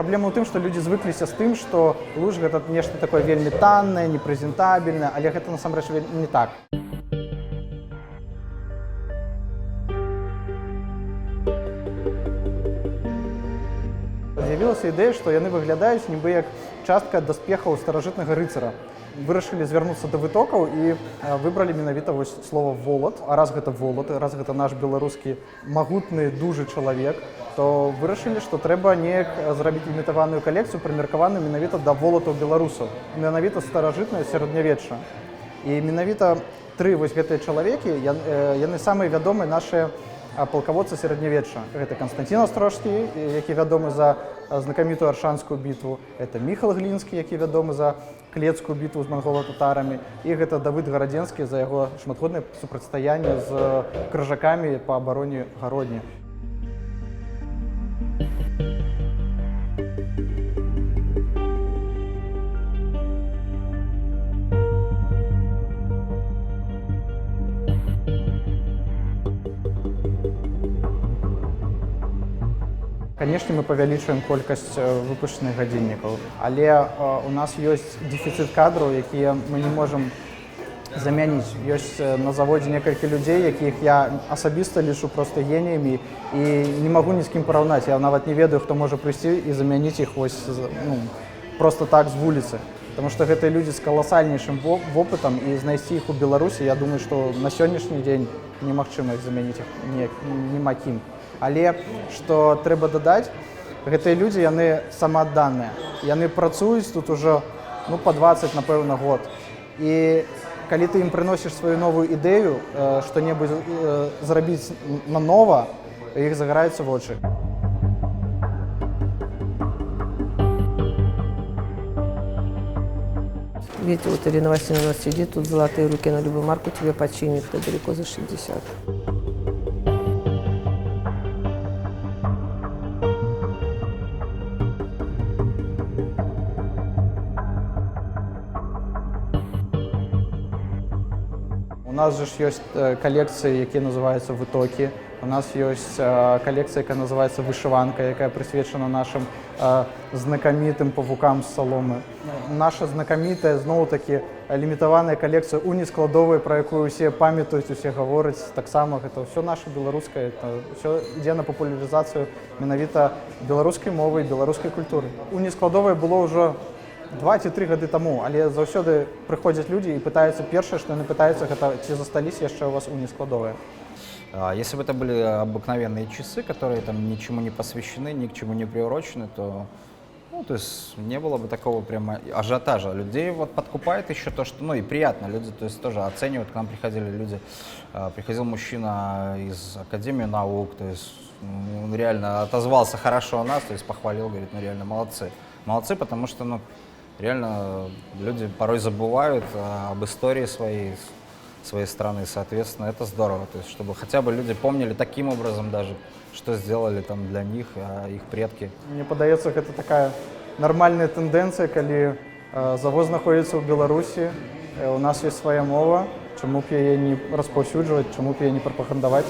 Праблема ў тым, што людзі звыкліся з тым, што луж гэта нешта такое вельмі таннае, непрэзентабельнае, але гэта насамрэч не так. З'явілася ідэя, што яны выглядаюць нібы як частка даспехаў старажытнага рыцара. Вырашылі звярнуцца да вытокаў і выбралі менавіта вось слова «волат». А раз гэта волат, раз гэта наш беларускі магутны дужы чалавек, то вырашылі, што трэба неяк зрабіць лімітаваную калекцыю, прымеркаваную менавіта да волатаў беларусаў, менавіта старажытнае сярэднявечча. І менавіта тры вось гэтыя чалавекі, яны самыя вядомыя нашыя палкаводцы сярэднявечча. Гэта Канстанцін Астрожскі, які вядомы за знакамітую Аршанскую бітву, это Міхал Глінскі, які вядомы за Клецкую бітву з мангола-татарамі, і гэта Давыд Гарадзенскі за яго шматгоднае супрацьстаянне з крыжакамі па абароне Гародні. Канешне, мы павялічваем колькасць выпушчаных гадзіннікаў, але у нас ёсць дэфіцыт кадраў, якія мы не можам замяніць. Ёсць на заводзе некалькі людзей, якіх я асабіста лічу проста геніямі і не магу ні з кім параўнаць. Я нават не ведаю, хто можа прыйсці і замяніць іх вось, ну, проста так з вуліцы. Таму што гэтыя людзі з каласальнейшым вопытам, і знайсці іх у Беларусі, я думаю, што на сённяшні дзень немагчыма іх замяніць іх неяк, няма кім. Але што трэба дадаць, гэтыя людзі, яны самаадданыя. Яны працуюць тут ужо, ну, па 20, напэўна, год. І калі ты ім прыносіш сваю новую ідэю, што-небудзь зрабіць нанова, у іх загараюцца вочы. Видите, вот Ирина Васильевна у нас сидит, тут золотые руки, на любую марку тебе починит, это далеко за 60. У нас же ж ёсць калекцыі, якія называюцца «Вытокі». У нас ёсць калекцыя, якая называецца «Вышыванка», якая прысвечана нашым знакамітым павукам з саломы. Наша знакамітая, зноў-такі, лімітаваная калекцыя «Унескладовая», пра якую ўсе памятаюць, усе гавораць, таксама гэта ўсё наша беларускае, это ўсё ідзе на папулярызацыю менавіта беларускай мовы і беларускай культуры. «Унескладовая» было ўжо 2 ці 3 гады таму, але заўсёды прыходзяць людзі і пытаюцца, першае, што яны пытаюцца, гэта ці засталіся яшчэ ў вас «Унескладовыя». Если бы это были обыкновенные часы, которые там ничему не посвящены, ни к чему не приурочены, то, ну, то есть не было бы такого прямо ажиотажа. Людей вот подкупает еще то, что, ну, и приятно, люди, то есть тоже оценивают, к нам приходили люди, приходил мужчина из Академии наук, то есть он реально отозвался хорошо о нас, то есть похвалил, говорит, ну, реально молодцы. Молодцы, потому что, ну, реально люди порой забывают об истории своей страны, соответственно, это здорово, то есть чтобы хотя бы люди помнили таким образом даже, что сделали там для них их предки. Мне падаецца, гэта такая нармальная тэндэнцыя, калі завод знаходзіцца ў Беларусі, у нас ёсць свая мова, чаму б яе не распаўсюджваць, чаму б яе не прапагандаваць.